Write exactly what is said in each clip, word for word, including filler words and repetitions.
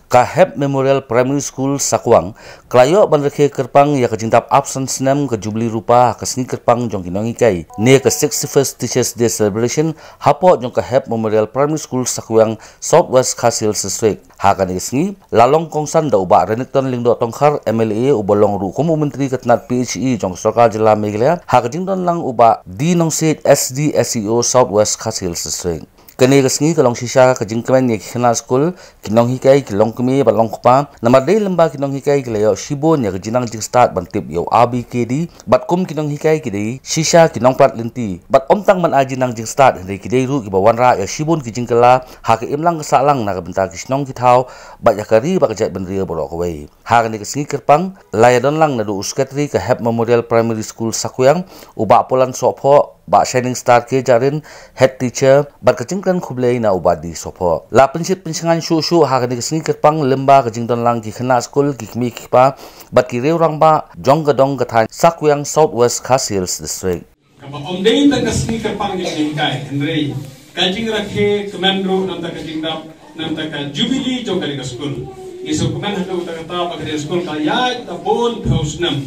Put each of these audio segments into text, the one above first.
Ka Hep Memorial Primary School Sakwang ka la ïoh ban rakhe kyrpang ïa ka jingdap arphew san snem ka Jubilee Rupa ha ka sngi kyrpang jong ki nonghikai ne ka sixty-first Teachers Day Celebration hapoh jong ka Hep Memorial Primary School Sakwang, South West Khasi Hills District. Ha kane ka sngi la long kongsan da u Bah Renikton Lyngdoh Tongkhar, M L A, uba long ruh kum u Myntri ka tnat P H E jong ka Sorkar Jylla Meghalaya, ha ka jingdon lang u Bah D Nongsiej, S D S E O, South West Khasi Hills District. Kane ka sngi ka long shisha ka jingkmen ïa ki khynnah skul, ki nonghikai, ki longkmie bad longkpa, namar dei lyngba ki nonghikai ki la ïoh shibun ïa ka jingnang jingstad ban tip ïa u A B K D, bad kum ki nonghikai ki dei shisha ki nongprat lynti, bad ym tang ban ai jingnang jingstad hynrei ki dei ruh kiba wanrah ïa shibun ki jingkylla ha ka imlang ka sahlang na ka bynta ki shnong ki thaw bad ïa ka ri bad ka jaitbynriew baroh kawei. Ha kane ka sngi kyrpang la ïadon lang naduh u Secretary ka Hep Memorial Primary School Sakwang, u Bah Polan Sohphoh, Bah Shining Star K Jarin, Head Teacher, bad ka jingkren khublei na u Bah D Sohphoh. La pynshit pynshngaiñ shuh shuh ha kane ka sngi kyrpang lyngba ka jingdon lang ki khynnah skul, ki kmie ki kpa bad ki riew rangbah jong ka dong ka thaiñ Sakwang, South West Khasi Hills District. Kaba ym dei tang ka sngi kyrpang jong ka jinghikai, hynrei ka jingrakhe kmen ruh namar ka jingdap, namar ka Jubilee jong kane ka skul. Ngi sngewkmen haduh katta katta ba kane ka skul ka ïaid da bun phew snem.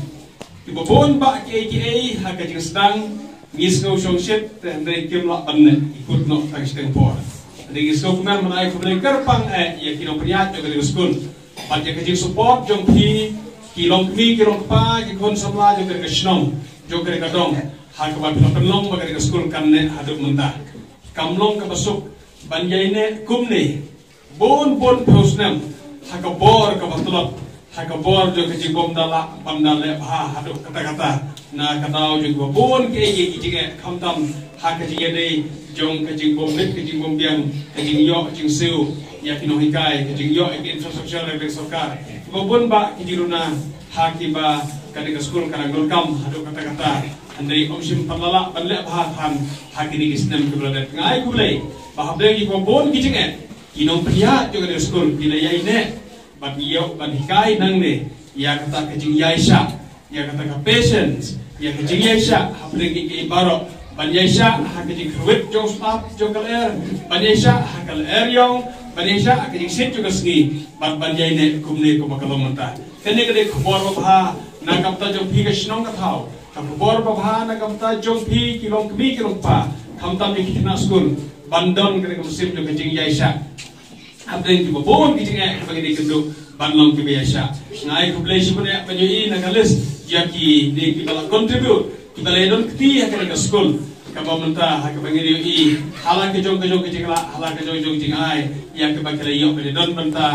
Kiba bun bah kiei kiei ha ka jingsdang ngi sngew shongshit, te hynrei kim lah ban leh, ki kut noh tang shiteng por. Hynrei ngi sngewkmen ban ai khublei kyrpang eh ïa ki nongpynïaid jong kane ka skul bad ïa ka jingsupport jong phi, ki longkmie ki longkpa, ki khun samla jong kane ka shnong, jong kane ka dong, ha kaba phi la pynlong ba kane ka skul kan neh haduh mynta. Kam long kaba suk ban ïaineh kumne bun bun phew snem ha ka bor kaba tlot, ha ka bor jong ka jingbym da lah ban da leh bha haduh katta katta. Na ka daw jong kiba bun kiei kiei ki jingeh, khamtam ha ka jingïadei jong ka jingbym bit ka jingbym biang, ka jingïoh jingsiew ïa ki nonghikai, ka jingïoh ïa ki infrastructure ïa ka sorkar. Kiba bun bah ki jingruna ha kiba kane ka skul ka dang donkam haduh katta katta. Hynrei ym shym pat la lah ban leh bha than ha kine ki snem kiba la dep. Nga ai khublei ba hapdeng kiba bun ki jingeh, ki nongpynïaid jong kane ka skul ki la ïaineh bad ïoh ban hikai nangne ïa kata ka jingïaishah, ïa kata ka patience, ïa ka jingïaishah hapdeng kiei kiei baroh, ban ïaishah ha ka jingkyrwit jong staff jong ka lyer, ban ïaishah ha ka lyer ïong, ban ïaishah ha ka jingsiej jong ka sngi, bad ban ïaineh kumne kumba ka long mynta. Kane ka dei ka khubor babha na ka bynta jong phi ka shnong ka thaw, ka khubor babha na ka bynta jong phi ki longkmie ki longkpa, khamtam ïa ki khynnah skul, ban don kane ka mynsiem jong ka jingïaishah. Hapdeng kiba bun ki jingeh kiba ngi dei kynduh ban long kiba ïaishah. Nga ai khublei shibun eh ban ïohi na ka list ïa kine kiba la contribute, kiba la ïadon kti ha kane ka skul. Kaba mynta ha kaba ngi ïohi ha la ka jong ka jong ka jinglah, ha la ka jong jong jingai, ïa kiba ki la ïoh ban ïadon bynta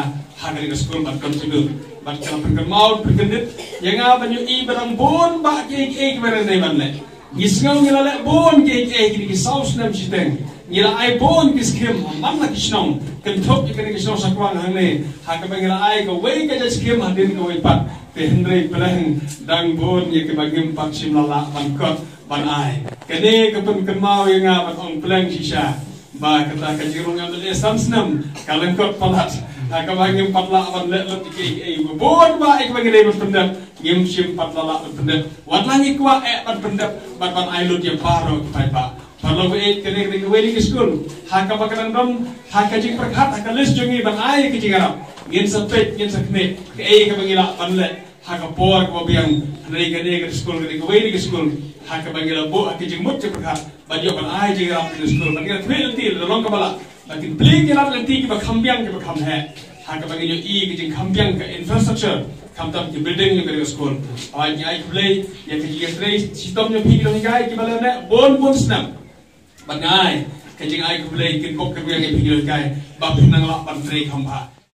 ha kane ka skul ban contribute. Bad ka la pynkynmaw pynkyndit ïa nga ban ïohi ba dang bun bah kiei kiei kiba dang dei ban leh. Ngi sngew ngi la leh bun kiei kiei kine ki saw snem shiteng. Ngi la ai bun ki skim ha man la ki shnong, kynthup ïa kane ka shnong Sakwang hangne, ha kaba ngi la ai kawei ka jait skim hadien kawei pat. Te hynrei pyrshang dang bun ïa kiba ngim pat shym la lah ban kot ban ai. Kane ka pynkynmaw ïa nga ban ong pleng shisha ba kata ka jingrung M L A san snem ka lyngkot palat. Ha kaba ngim pat lah ban leh lut ïa kiei kiei, bun bah ïa kiba ngi dei ban pyndep ngim shym pat la lah ban pyndep. Wat la ngi kwah eh ban pyndep bad ban ai lut ïa baroh ki paidbah. Paralok baieit, kane ka dei kawei na ki skul ha kaba ka dang don ha ka jingpyrkhat ha ka list jong ngi ban ai ka jingïarap. Ngin sa peit, ngin sa khmih kaei kaba ngi lah ban leh ha ka por kaba biang. Hynrei kane ka skul ka dei kawei na ki skul ha kaba ngi la buh ha ka jingmut jingpyrkhat ban ïoh ban ai jingïarap ïa ka skul, ban ïa khmih lynti, la long kaba lah, ba kin plie ki lad lynti kiba kham biang kiba kham heh. Ha kaba ngi ïohi ka jingkham biang ka infrastructure, khamtam ki building jong ka skul. Hooid, ngi ai khublei ïa ka jingïatrei shitom jong phi ki nonghikai kiba la neh bun bun snem. Bad nga ai ka jingai khublei kyrpad kyrpad ïa phi ki nonghikai ba phin nang lah ban trei kham bha.